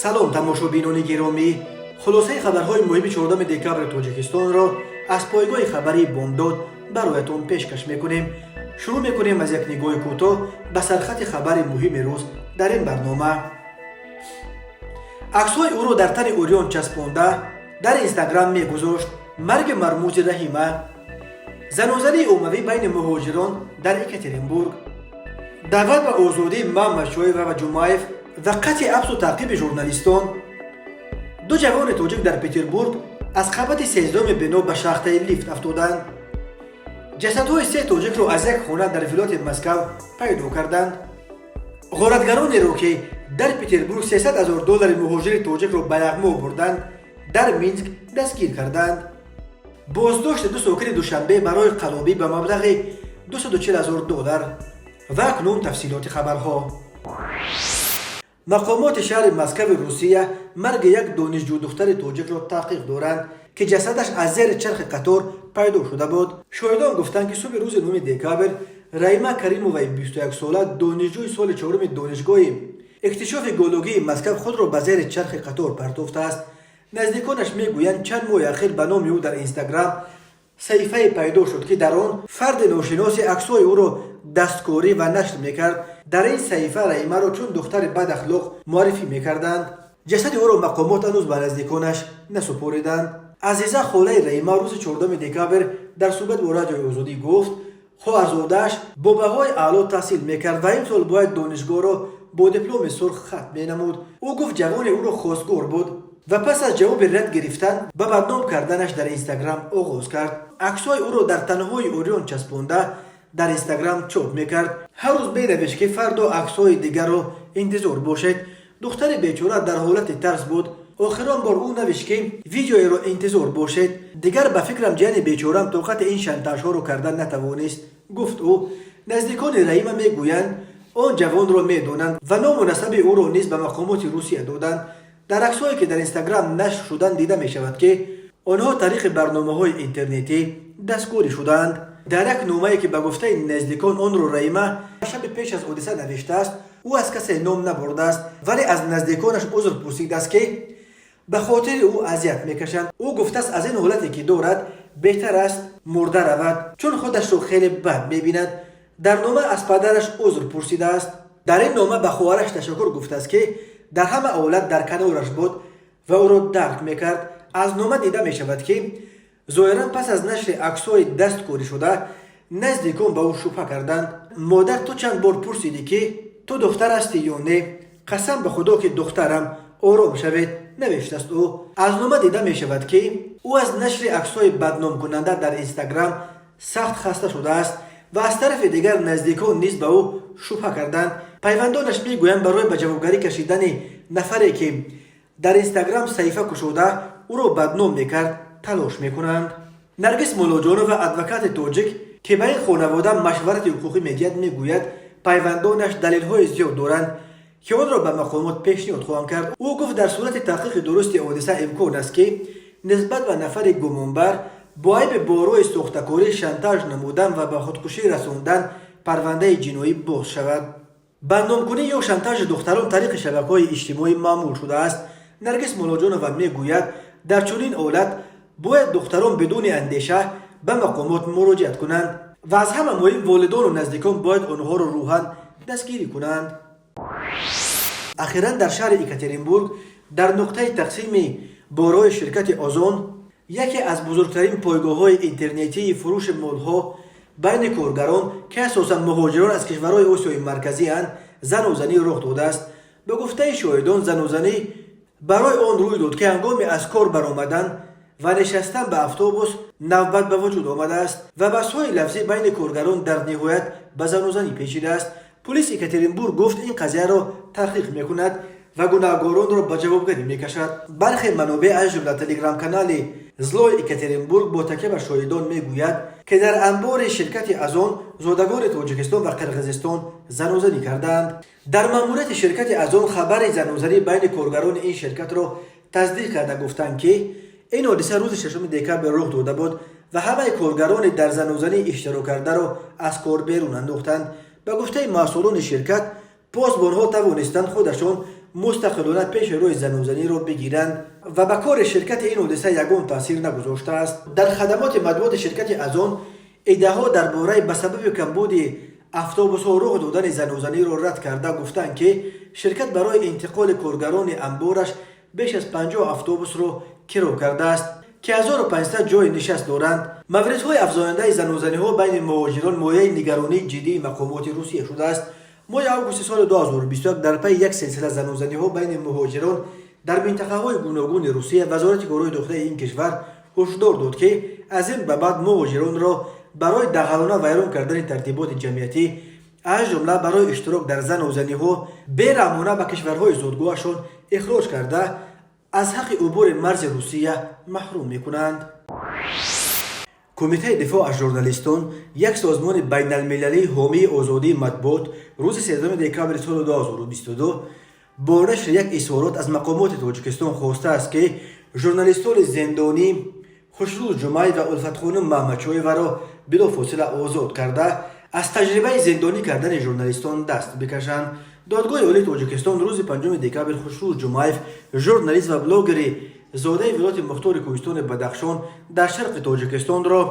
Салом, тамошобинони гиромӣ! Хулосаи хабарҳои муҳими 14 декабри Тоҷикистонро аз пойгоҳи хабарии «Бомдод» бароятон пешкаш мекунем. Шурӯъ мекунем аз як нигоҳи кӯтоҳ ба сархати хабари муҳими рӯз дар ин барнома. Аксҳои ӯро дар тани урён часпонда дар Инстаграм мегузошт. Марги мармузи Раҳима, занозании оммавӣ байни муҳоҷирон дар Екатеринбург, даъват ба озодии Мамашоева ва Ҷумаев ва қатъи ҳабсу таъқиби журналистон. Ду ҷавони тоҷик дар Петербург аз қабати 13-уми бино ба шахтаи лифт афтоданд. Ҷасадҳои се тоҷикро аз як хона дар вилояти Москав пайдо карданд. Ғоратгаронеро, ки дар Петербург 300 ҳазор доллари муҳоҷири тоҷикро ба яғмо бурданд, дар Минск дастгир карданд. Боздошти ду сокини Душанбе барои қаллобӣ ба маблағи 240 ҳазор доллар. Ва акнун тафсилоти хабарҳо. Мақомоти шаҳри Москави Русия марги як донишҷӯдухтари тоҷикро таҳқиқ доранд, ки ҷасадаш аз зери чархи қатор пайдо шуда буд. Шоҳидон гуфтанд, ки субҳи рӯзи 9 декабр Раима Каримоваи 21сола, донишҷӯи соли чоруми Донишгоҳи иктишофи геологии Москав, худро ба зери чархи қатор партофтааст. Наздиконаш мегӯянд, чанд моҳи ахир ба номи ӯ дар Инстаграм саҳифае пайдо шуд, ки дар он фарди ношиносе аксҳои ӯро дасткорӣ ва нашр мекард. Дар ин саҳифа Раимаро чун духтари бадахлоқ муаррифӣ мекарданд. Ҷасади ӯро мақомот ҳанӯз ба наздиконаш насупориданд. Азиза, холаи Раима, рӯзи 14 декабр дар суҳбат бо Радиои Озодӣ гуфт, хоҳарзодааш бо баҳои аъло таҳсил мекард ва имсол бояд донишгоҳро бо дипломи сурх хатм менамуд. Ӯ гуфт, ҷавоне ӯро хостгор буд ва пас аз ҷавоби рад гирифтан ба бадном карданаш дар Инстаграм оғоз кард. Аксҳои ӯро дар танҳои урён часпонда дар Инстаграм чоп мекард. Ҳар рӯз менавишт, ки фардо аксҳои дигарро интизор бошед. Духтари бечора дар ҳолати тарс буд. Охирон бор ӯ навишт, ки видеоеро интизор бошед. Дигар ба фикрам, ҷияни бечорам тоқати ин шантажҳоро кардан натавонист, гуфт ӯ. Наздикони Раима мегӯянд, он ҷавонро медонанд ва ному насаби ӯро низ ба мақомоти Русия доданд. Дар аксҳое, ки дар Инстаграм нашр шуданд, дида мешавад, ки онҳо тариқи барномаҳои интернетӣ дасткорӣ шудаанд. Дар як номае, ки ба гуфтаи наздикон онро Раима шаби пеш аз ҳодиса навиштааст, ӯ аз касе ном набурдааст, вале аз наздиконаш узр пурсидааст, ки ба хотири ӯ азият мекашанд. Ӯ гуфтааст, аз ин ҳолате, ки дорад, беҳтар аст мурда равад, чун худашро хеле бад мебинад. Дар нома аз падараш узр пурсидааст. Дар ин нома ба хоҳараш ташаккур гуфтааст, ки дар ҳама ҳолат дар канораш буд ва ӯро дарк мекард. Аз нома дида мешавад, ки зоҳиран пас аз нашри аксҳои дасткорӣ шуда наздикон ба ӯ шубҳа карданд. Модар, ту чанд бор пурсидӣ, ки ту духтар ҳастӣ ё не? Қасам ба Худо, ки духтарам. Ором шавед, навиштааст ӯ. Аз нома дида мешавад, ки ӯ аз нашри аксҳои бадномкунанда дар Инстаграм сахт хаста шудааст ва аз тарафи дигар наздикон низ ба ӯ шубҳа карданд. Пайвандонаш мегӯянд, барои ба ҷавобгарӣ кашидани нафаре, ки дар Инстаграм саҳифа кушода ӯро бадном мекард, талош мекунанд. Наргиз Муллоҷонова, адвокати тоҷик, ки ба ин хонавода машварати ҳуқуқӣ медиҳад, мегӯяд, пайвандонаш далелҳои зиёд доранд, ки онро ба мақомот пешниҳод хоҳанд кард. Ӯ гуфт, дар сурати таҳқиқи дурусти ҳодиса имкон аст, ки нисбат ба нафари гумонбар бо айби бо роҳи сохтакорӣ шантаж намудан ва ба худкушӣ расондан парвандаи ҷиноӣ боз шавад. Бадномкунӣ ё шантажи духтарон тариқи шабакаҳои иҷтимоӣ маъмул шудааст. Наргиз Муллоҷонова мегӯяд, дар чунин ҳолат бояд духтарон бидуни андеша ба мақомот муроҷиат кунанд ва аз ҳама муҳим, волидону наздикон бояд онҳоро рӯҳан дастгирӣ кунанд. Ахиран дар шаҳри Екатеринбург дар нуқтаи тақсими борои ширкати «Озон», яке аз бузургтарин пойгоҳҳои интернетии фурӯши молҳо, байни коргарон, ки асосан муҳоҷирон аз кишварҳои Осиёи Марказианд, занозанӣ рух додааст. Ба гуфтаи шоҳидон, занозанӣ барои он рӯй дод, ки ҳангоми аз кор баромадан ва нишастан ба автобус навбат ба вуҷуд омадааст ва баҳсҳои лафзӣ байни коргарон дар ниҳоят ба занозанӣ печидааст. Пулис Екатеринбург гуфт, ин қазияро таҳқиқ мекунад ва гунаҳгоронро ба ҷавобгарӣ мекашад. Бархе манобеъ, аз ҷумла телеграм-канали «Злой Екатеринбург», бо такя ба шоҳидон мегӯяд, ки дар анбори ширкати «Озон» зодагони Тоҷикистон ва Қирғизистон занозанӣ кардаанд. Дар маъмурияти ширкати «Озон» хабари занозанӣ байни коргарони ин ширкатро тасдиқ карда гуфтанд, ки ин ҳодиса рӯзи 6 декабр рух дода буд ва ҳамаи коргарони дар занозанӣ иштирок кардаро аз кор берун андохтанд. Ба гуфтаи масъулони ширкат, посбонҳо тавонистанд худашон Мустақилона пеши рӯи занозаниро бигиранд ва ба кори ширкати ин ҳодиса ягон таъсир нагузоштааст. Дар хадамоти матбуоти ширкати Озон иддаҳо дар бораи ба сабаби камбуди автобусҳо рух додани занозаниро рад карда, гуфтанд, ки ширкат барои интиқоли коргарони анбораш беш аз 50 автобусро киро кардааст, ки 1500 ҷойи нишаст доранд. Мавридҳои афзояндаи занозаниҳо байни муҳоҷирон мояи нигаронии ҷиддии мақомоти Русия шудааст. Моҳи августи соли 2021 дар пайи як силсила занозаниҳо байни муҳоҷирон дар минтақаҳои гуногуни Русия Вазорати корҳои дохилаи ин кишвар ҳушдор дод, ки аз ин ба баъд муҳоҷиронро барои дағалона вайрон кардани тартиботи ҷамъиятӣ, аз ҷумла барои иштирок дар занозаниҳо, бераҳмона ба кишварҳои зодгоҳашон ихроҷ карда, аз ҳаққи убури марзи Русия маҳрум мекунанд. Кумитаи дифоъ аз журналистон, як созмони байналмилалии ҳомии озодии матбуот, рӯзи 3 декабри соли 2022 бо нашри як изҳорот аз мақомоти Тоҷикистон хостааст, ки журналистони зиндонӣ Хушрӯз Ҷумаев ва Улфатхонум Маҳмадшоеваро билофосила озод карда, аз таҷрибаи зиндонӣ кардани журналистон даст бикашанд. Додгоҳи Олии Тоҷикистон рӯзи 5 декабр Хушрӯз Ҷумаев, журналист ва блогери зодаи вилояти мухтори кӯҳистони Бадахшон дар шарқи Тоҷикистонро,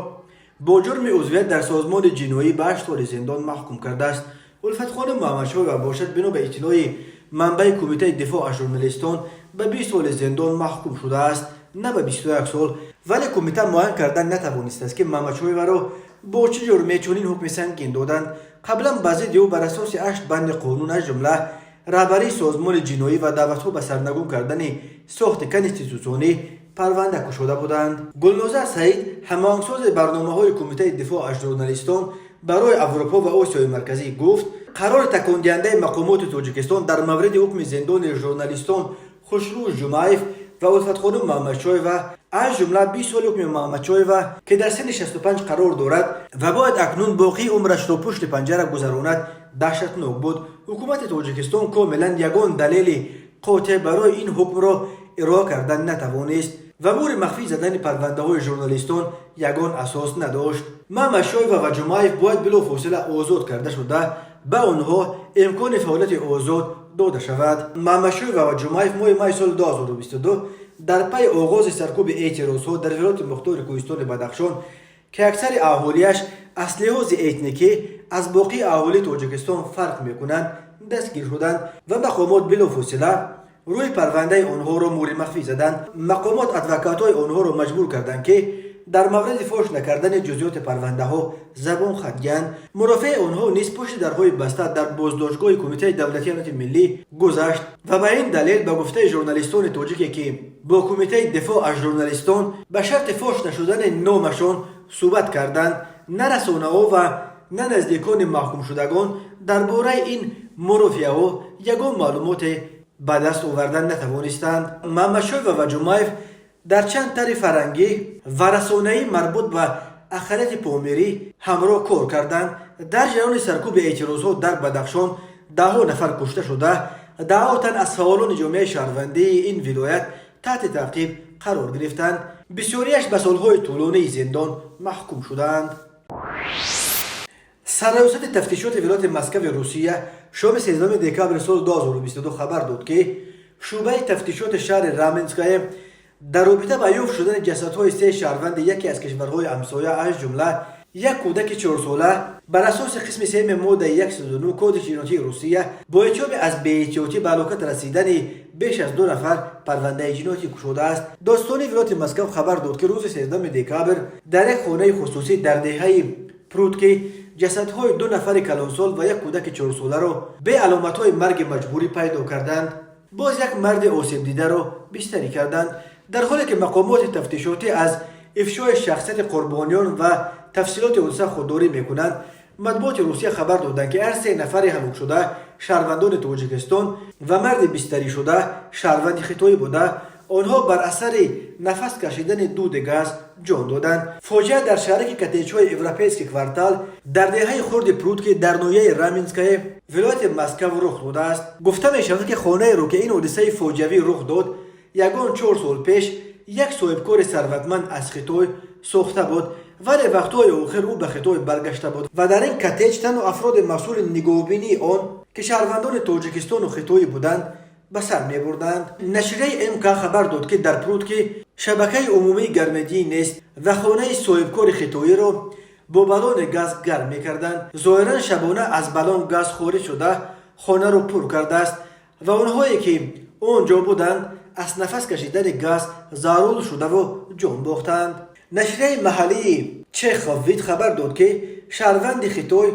бо ҷурми узвият дар созмони ҷиноӣ ба 8 соли зиндон маҳкум кардааст. Улфатхонум Маҳмадшоева бошад, бино ба иттилои манбаи Кумитаи дифоъ аз журналистон, ба 20 соли зиндон маҳкум шудааст, на ба 21 сол. Вале кумита муайян кардан натавонистааст, ки Маҳмадшоеваро бо чӣ ҷурме чунин ҳукми сангин доданд. Қаблан ба зидди ӯ бар асоси ҳашт банди қонун, аз ҷумла раҳбарии созмони ҷиноӣ ва даъватҳо ба сарнагун кардани сохти конститутсионӣ, парванда кушода буданд. Гулноза Саид, ҳамоҳангсози барномаҳои Кумитаи дифоъ аз журналистон барои Аврупо ва Осиёи Марказӣ, гуфт, қарори такондиҳандаи мақомоти Тоҷикистон дар мавриди ҳукми зиндони журналистон Хушрӯз Ҷумаев ва Улфатхонум Маҳмадшоева, аз ҷумла 20 соли ҳукми Маҳмадшоева, ки дар синни 65 қарор дорад ва бояд акнун боқии умрашро пушти панҷара гузаронад, даҳшатнок буд. Ҳукумати Тоҷикистон комилан ягон далели қотеъ барои ин ҳукмро ироа кардан натавонист ва муҳри махфӣ задани парвандаҳои журналистон ягон асос надошт. Маҳмадшоева ва Ҷумаев бояд билофосила озод карда шуда, ба онҳо имкони фаъолияти озод дода шавад. Маҳмадшоева ва Ҷумаев моҳи майи соли 2022 дар пайи оғози саркӯби эътирозҳо дар вилояти мухтори кӯҳистони Бадахшон, ки аксари аҳолиаш аз лиҳози этникӣ аз боқии аҳолии Тоҷикистон фарқ мекунанд, дастгир шуданд ва мақомот билофосила рӯи парвандаи онҳоро муҳри махфӣ заданд. Мақомот адвокатҳои онҳоро маҷбур карданд, ки дар мавриди фош накардани ҷузъиёти парвандаҳо забон хат диҳанд. Мурофиаи онҳо низ пушти дарҳои баста дар боздоштгоҳи Кумитаи давлатии амнияти миллӣ гузашт ва ба ин далел, ба гуфтаи журналистони тоҷике, ки бо Кумитаи дифоъ аз журналистон ба шарти фош нашудани номашон суҳбат карданд, на расонаҳо ва на наздикони маҳкумшудагон дар бораи ин мурофиаҳо ягон маълумоте ба даст овардан натавонистанд. Маҳмадшоева ва Ҷумаев дар чанд тарҳи фарҳангӣ ва расонаӣ марбут ба ақаллияти помирӣ ҳамроҳ кор карданд. Дар ҷараёни саркӯби эътирозҳо дар Бадахшон даҳҳо нафар кушта шуда, даҳҳо тан аз фаъолони ҷомеаи шаҳрвандии ин вилоят таҳти таъқиб қарор гирифтанд, бисёриаш ба солҳои тӯлонии зиндон маҳкум шудаанд. Сарраёсати тафтишоти вилояти Москави Русия шоми 13 декабри соли 2022 хабар дод, ки шӯъбаи тафтишоти шаҳри Раменское дар робита ба ёфт шудани ҷасадҳои се шаҳрванди яке аз кишварҳои ҳамсоя, аз ҷумла як кӯдаки 4сола, бар асоси қисми сеюми моддаи 109 Кодекси ҷиноятии Русия бо иттиҳоми аз беэҳтиётӣ ба ҳалокат расидани беш аз ду нафар парвандаи ҷиноятӣ кушодааст. Додситонии вилояти Москав хабар дод, ки рӯзи 13 декабр дар як хонаи хусусӣ дар деҳаи Прудки ҷасадҳои ду нафари калонсол ва як кӯдаки 4соларо бе аломатҳои марги маҷбурӣ пайдо карданд. Боз як марди осебдидаро бистарӣ карданд. Дар ҳоле ки мақомоти тафтишотӣ аз ифшои шахсияти қурбониён ва тафсилоти ҳодиса худдорӣ мекунанд, матбуоти Русия хабар доданд, ки ҳар се нафари ҳалокшуда шаҳрвандони Тоҷикистон ва марди бистаришуда шаҳрванди хитоӣ буда, онҳо бар асари нафас кашидани дуди газ ҷон доданд. Фоҷиа дар шаҳраки коттеҷҳои Европейский квартал дар деҳаи хурди Прудки дар ноҳияи Раменское вилояти Москав рух додааст. Гуфта мешавад, ки хонаеро, ки ин ҳодисаи фоҷиавӣ рух дод, ягон 4 сол пеш як соҳибкори сарватманд аз Хитой сохта буд, вале вақтҳои охир ӯ ба Хитой баргашта буд ва дар ин коттеҷ танҳо афроди масъули нигоҳубинии он, ки шаҳрвандони Тоҷикистону хитоӣ буданд, ба ба сар мебурданд. Нашрияи МК хабар дод, ки дар Прудки шабакаи умумии гармидиҳӣ нест ва хонаи соҳибкори хитоиро бо баллони газ гарм мекарданд. Зоҳиран, шабона аз баллон газ хориҷ шуда, хонаро пур кардааст ва онҳое ки он ҷо буданд, аз нафас кашидани газ заҳролуд шудаву ҷон бохтанд. Нашрияи маҳаллии Чехов Вид хабар дод, ки шаҳрванди Хитой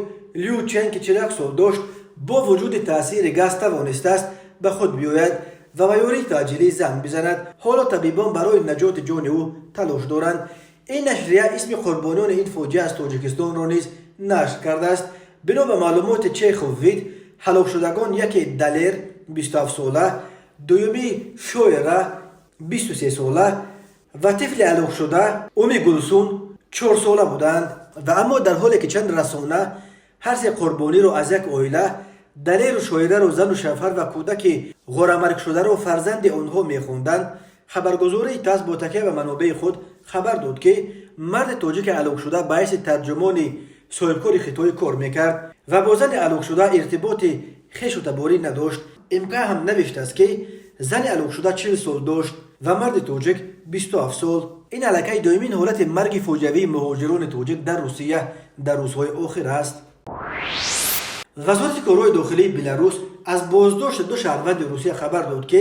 Лю Чен, ки 41 сол дошт, бо вуҷуди таъсири газ тавонистааст ба худ биёяд ва ба ёрии таъҷилӣ занг бизанад. Ҳоло табибон барои наҷоти ҷони ӯ талош доранд. Ин нашрия исми қурбониёни ин фоҷиа аз Тоҷикистонро низ нашр кардааст. Бино ба маълумоти Чехов Вид, ҳалокшудагон яке Далер, 27 сола, дуюмӣ Шоира, 23 сола ва тифли ҳалокшуда Уми Гулсун, 4 сола буданд. Ва аммо дар ҳоле ки чанд расона ҳар се қурбониро аз як оила, Далеру Шоираро зану шавҳар ва кӯдаки ғорамаргшударо фарзанди онҳо мехонданд, хабаргузории ТАСС бо такя ба манобеи худ хабар дод, ки марди тоҷики ҳалокшуда ба ҳайси тарҷумони соҳибкори хитоӣ кор мекард ва бо зани ҳалокшуда иртиботи хешу таборӣ надошт. МК ҳам навиштааст, ки зани ҳалокшуда 40 сол дошт ва марди тоҷик 27 сол. Ин аллакай дуюмин ҳолати марги фоҷиавии муҳоҷирони тоҷик дар Русия дар рӯзҳои охир аст. Вазорати корҳои дохилии Беларус аз боздошти ду шаҳрванди Русия хабар дод, ки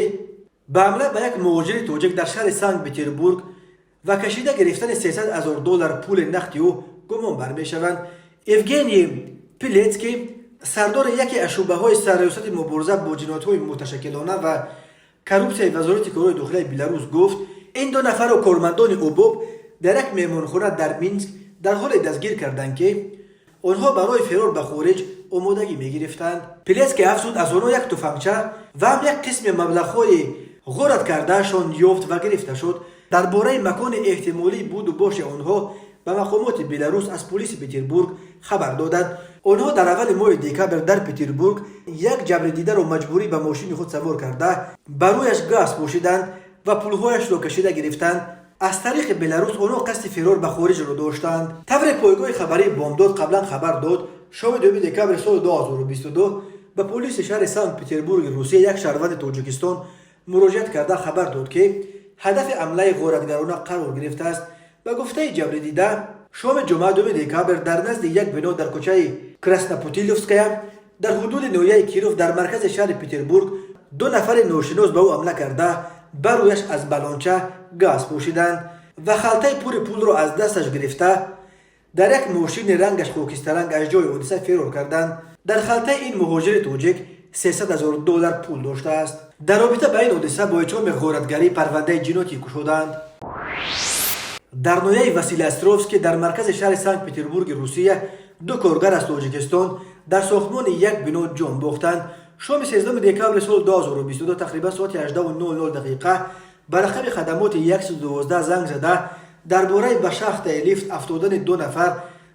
ба ҳамла ба як муҳоҷири тоҷик дар шаҳри Санкт Петербург ва кашида гирифтани 300 ҳазор доллар пули нақди ӯ гумон бармешаванд. Евгений Пилецкий, сардори яке аз шӯъбаҳои Сарриёсати мубориза бо ҷиноятҳои муташаккилона ва коррупсияи Вазорати корҳои дохилияи Беларус, гуфт, ин ду нафарро кормандони УБОП дар як меҳмонхона дар Минск дар ҳоле дастгир карданд, ки онҳо барои фирор ба хориҷ омодагӣ мегирифтанд. Пилецкий афзуд, аз онҳо як туфангча ва ҳам як қисми маблағҳои ғорат кардаашон ёфт ва гирифта шуд. Дар бораи макони эҳтимолии буду боши онҳо ба мақомоти Беларус аз полиси Петербург хабар доданд. Онҳо дар аввали моҳи декабр дар Петербург як ҷабрдидаро маҷбурӣ ба мошини худ савор карда, ба рӯяш газ пошиданд ва пулҳояшро кашида гирифтанд. Аз тариқи Беларус онҳо қасди фирор ба хориҷро доштанд. Тавре пойгоҳи хабарии Бомдод қаблан хабар дод, шоми 2 декабри соли 2022 ба полиси шаҳри Санкт Петербурги Русия як шаҳрванди Тоҷикистон муроҷиат карда, хабар дод, ки ҳадафи ҳамлаи ғоратгарона қарор гирифтааст. Ба гуфтаи ҷабрдида, шоми ҷумъа, 2 декабр, дар назди як бино дар кӯчаи Краснопутиловская дар ҳудуди ноҳияи Киров дар маркази шаҳри Петербург ду нафари ношинос ба ӯ ҳамла карда, ба рӯяш аз балонча газ пӯшиданд ва халтаи пури пулро аз дасташ гирифта, дар як мошини рангаш хокистаранг аз ҷои ҳодиса фирор карданд. Дар халтаи ин муҳоҷири тоҷик 300 ҳазор доллар пул доштааст. Дар робита ба ин ҳодиса бо иттиҳоми ғоратгарӣ парвандаи ҷиноятӣ кушоданд. Дар ноҳияи Василеостровский дар маркази шаҳри Санкт Петербурги Русия ду коргар аз Тоҷикистон дар сохтмони як бино ҷон бохтанд. Шоми 13 декабри соли 2022, тақрибан соати 18:00 дақиқа, ба рақами хадамоти 112 занг зада, дар бораи ба шахтаи лифт афтодани ду нафар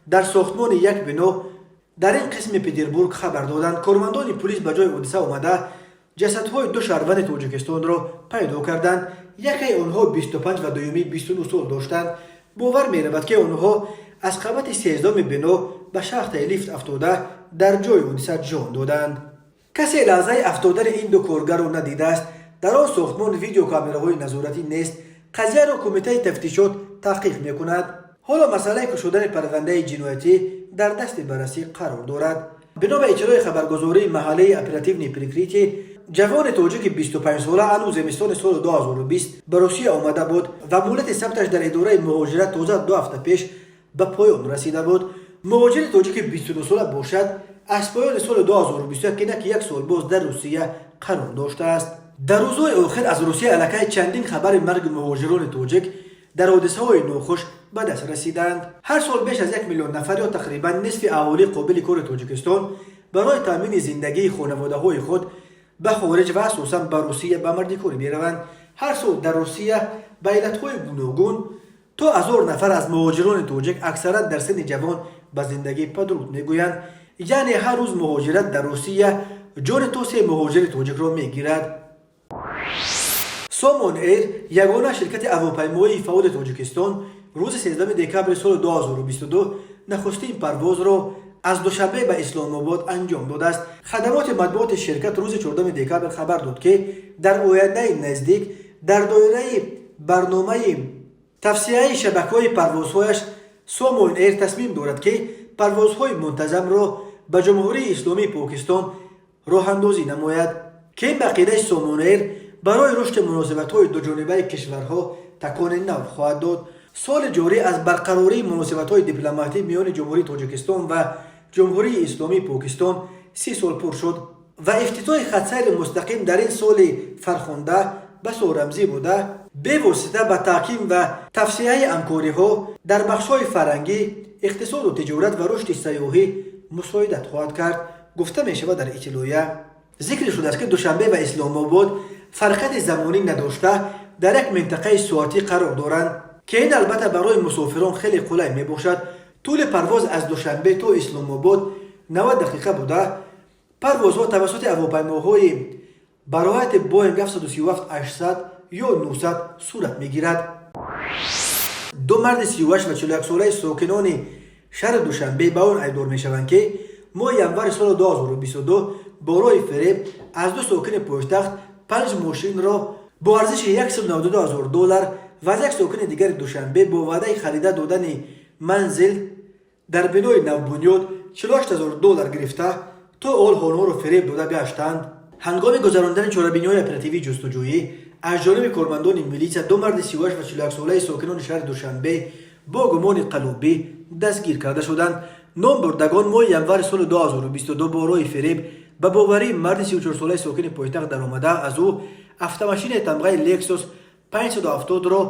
дар сохтмони як бино дар ин қисми Петербург хабар доданд. Кормандони пулис ба ҷои ҳодиса омада, ҷасадҳои ду шаҳрванди Тоҷикистонро пайдо карданд. Якаи онҳо 25 ва дуюмӣ 29 сол доштанд. Бовар меравад, ки онҳо аз қабати 13-уми бино ба шахтаи лифт афтода, дар ҷои ҳодиса ҷон доданд. Касе лаҳзаи афтодани ин ду коргарро надидааст. Дар он сохтмон видеокамераҳои назоратӣ нест. Қазияро кумитаи тафтишот таҳқиқ мекунад. Ҳоло масъалаи кушодани парвандаи ҷиноятӣ дар дасти баррасӣ қарор дорад. Бино ба иттилои хабаргузории маҳаллии «Оперативное прикрытие», ҷавони тоҷики 25-сола ҳанӯз зимистони соли 2020 ба Русия омада буд ва муҳлати сабташ дар идораи муҳоҷират тоза 2 ҳафта пеш ба поён расида буд. Муҳоҷири тоҷики 29-сола бошад, аз поёни соли 2021, ки на ки як сол боз, дар Русия қарор доштааст. Дар рӯзҳои охир аз Русия аллакай чандин хабари марги муҳоҷирони тоҷик дар ҳодисаҳои нохуш ба даст расиданд. Ҳар сол беш аз 1 миллион нафар ё тақрибан нисфи аҳолии қобили кори Тоҷикистон барои таъмини зиндагии хонаводаҳои худ ба хориҷ ва асосан ба Русия ба мардикорӣ мераванд. Ҳар сол дар Русия ба иллатҳои гуногун то 1000 нафар аз муҳоҷирони тоҷик, аксаран дар синни ҷавон, ба зиндагӣ падруд мегӯянд. Яъне ҳар рӯз муҳоҷират дар Русия ҷони то се муҳоҷири тоҷикро мегирад. Сомон Эйр, ягона ширкати ҳавопаймоии фаъоли Тоҷикистон, рӯзи 13 декабри соли 2022 нахустин парвозро Аз Душанбе ба Исломобод анҷом додааст. Хадамоти матбуоти ширкат рӯзи 4 декабр хабар дод, ки дар ояндаи наздик дар доираи барномаи тавсеаи шабакаҳои парвозҳояш Сомон Эйр тасмим дорад, ки парвозҳои мунтазамро ба Ҷумҳурии Исломии Покистон роҳандозӣ намояд, ки ин ба ақидаи Сомон Эйр барои рушди муносибатҳои дуҷонибаи кишварҳо такони нав хоҳад дод. Соли ҷорӣ аз барқарории муносибатҳои дипломатӣ миёни Ҷумҳурии Тоҷикистон ва Ҷумҳурии Исломии Покистон 30 сол пур шуд ва ифтитоҳи хатсайри мустақим дар ин соли фархунда басо рамзӣ буда, бевосита ба таҳким ва тавсеаи ҳамкориҳо дар бахшҳои фарҳангӣ, иқтисоду тиҷорат ва рушди сайёҳӣ мусоидат хоҳад кард, гуфта мешавад дар иттилоия. Зикр шудааст, ки Душанбе ва Исломобод фарқияти замонӣ надошта, дар як минтақаи соатӣ қарор доранд, ки ин албатта барои мусофирон хеле қулай мебошад. Тӯли парвоз аз Душанбе то Исломобод 90 дақиқа буда, парвозҳо тавассути ҳавопаймоҳои бароҳати Боинг 737-800 ё 900 сурат мегирад. Ду марди 38 ва 41 солаи сокинони шаҳри Душанбе ба он айбдор мешаванд, ки моҳи январи соли 2022 бо роҳи фиреб аз ду сокини пойтахт панҷ мошинро бо арзиши 192 ҳазор доллар ва аз як сокини дигари Душанбе бо ваъдаи харида додани манзил дар бинои навбунёд 48 ҳазор доллар гирифта, то ҳол онҳоро фиреб дода гаштанд. Ҳангоми гузарондани чорабиниҳои оперативии ҷустуҷӯӣ аз ҷониби кормандони милитсия ду марди 38 ва 41 солаи сокинони шаҳри Душанбе бо гумони қаллобӣ дастгир карда шуданд. Номбурдагон моҳи январи соли 2022 бо роҳи фиреб ба боварии марди 34-солаи сокини пойтахт даромада, аз ӯ автомашинаи тамғаи Лексус 570-ро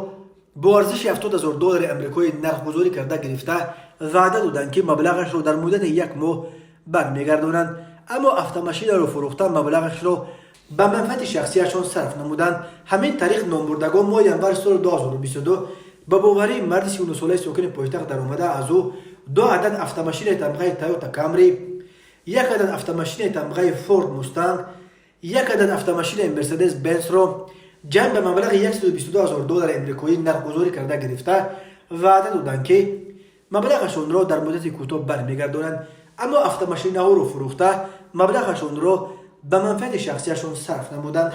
бо арзиши 70 ҳазор доллари амрикоӣ нархгузорӣ карда гирифта, ваъда доданд, ки маблағашро дар муддати як моҳ бармегардонанд, аммо автомашинаро фурӯхта, маблағашро ба манфиати шахсияшон сарф намуданд. Ҳамин тариқ, номбурдагон моҳи январи соли 2022 ба боварии марди 39-солаи сокини пойтахт даромада, аз ӯ ду адад автомашинаи тамғаи Тойота Камри, як адад автомашинаи тамғаи Форд Мустанг, як адад автомашинаи Мерседес Бенсро ҷамъ ба маблағи 122 ҳазор доллари амрикоӣ нархгузорӣ карда гирифта, ваъда доданд, ки маблағашонро дар муддати кӯтоҳ бармегардонанд, аммо автомашинаҳоро фурӯхта, маблағашонро ба манфиати шахсияшон сарф намуданд.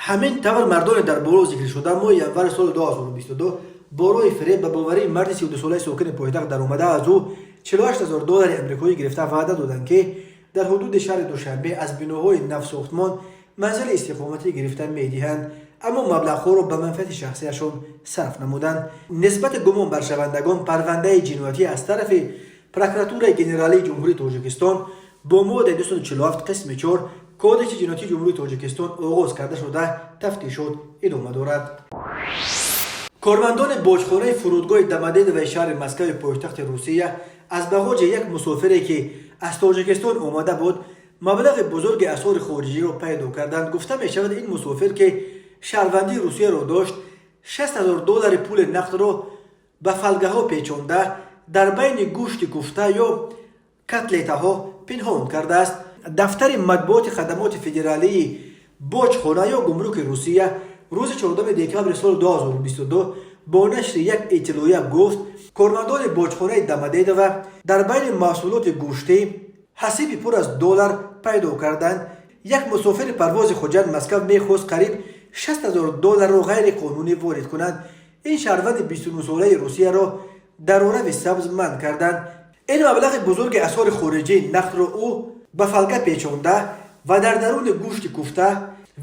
Ҳамин тавр, мардони дар боло зикршуда моҳи январи соли 2022 бо роҳи фиреб ба боварии марди 32-солаи сокини пойтахт даромада, аз ӯ 48 ҳазор доллари амрикоӣ гирифта, ваъда доданд, ки дар ҳудуди шаҳри Душанбе аз биноҳои навсохтмон манзили истиқоматӣ гирифта медиҳанд, аммо маблағҳоро ба манфиати шахсияшон сарф намуданд. Нисбати гумонбаршавандагон парвандаи ҷиноятӣ аз тарафи Прокуратураи Генералии Ҷумҳурии Тоҷикистон бо моддаи 247 қисми 4 Кодекси ҷиноятии Ҷумҳурии Тоҷикистон оғоз карда шуда, тафтишот идома дорад. Кормандони боҷхонаи фурудгоҳи Домодедовои шаҳри Москваи пойтахти Русия аз бағоҷи як мусофире, ки аз Тоҷикистон омада буд, маблағи бузурги асъори хориҷиро пайдо карданд. Гуфта мешавад, ин мусофир, ки шаҳрвандии Русияро дошт, 60 ҳазор доллари пули нақдро ба фолгаҳо печонда, дар байни гӯшти куфта ё котлетаҳо пинҳон кардааст. Дафтари матбуоти хадамоти федералии боҷхона ё гумруки Русия рӯзи 4 декабри соли 2022 бо нашри як иттилоия гуфт, кормандони боҷхонаи Домодедово дар байни маҳсулоти гӯштӣ ҳасиби пур аз доллар пайдо карданд. Як мусофири парвози Хуҷанд Москав мехост қариб 60 ҳазор долларро ғайриқонунӣ ворид кунад. Ин шаҳрванди 29-солаи Русияро дар роҳрави сабз манъ карданд. Ин маблағи бузурги асъори хориҷии нақдро ӯ ба фолга печонда ва дар даруни гӯшти куфта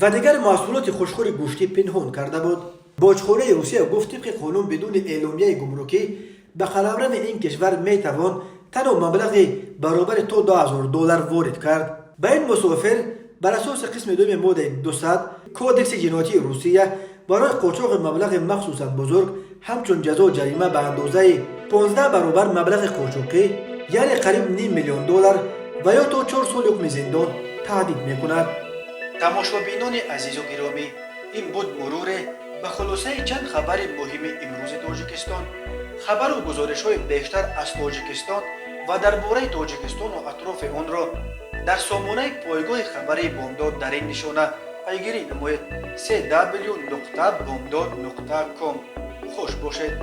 ва дигар маҳсулоти хушхӯри гӯштӣ пинҳон карда буд. Боҷхонаи Русия гуфт, тибқи қонун, бидуни эъломияи гумрукӣ ба қаламрави ин кишвар метавон танҳо маблағи баробари то 2000 доллар ворид кард. Ба ин мусофир бар асоси қисми дуюми моддаи 200 Кодекси ҷиноятии Русия барои қочоқи маблағи махсусан бузург ҳамчун ҷазо ҷарима ба андозаи 15 баробар маблағи қочоқӣ, яъне қариб ним миллион доллар, ва ё то 4 соли ҳукми зиндон таҳдид мекунад. Тамошобинони азизу гиромӣ, ин буд муруре ба хулосаи чанд хабари муҳими имрӯзи Тоҷикистон. Хабару гузоришҳои бештар аз Тоҷикистон ва дар бораи Тоҷикистону атрофи онро дар сомонаи пойгоҳи хабарии Бомдод дар ин нишона пайгирӣ намоед: cw.bomdod.com. Хуш бошед.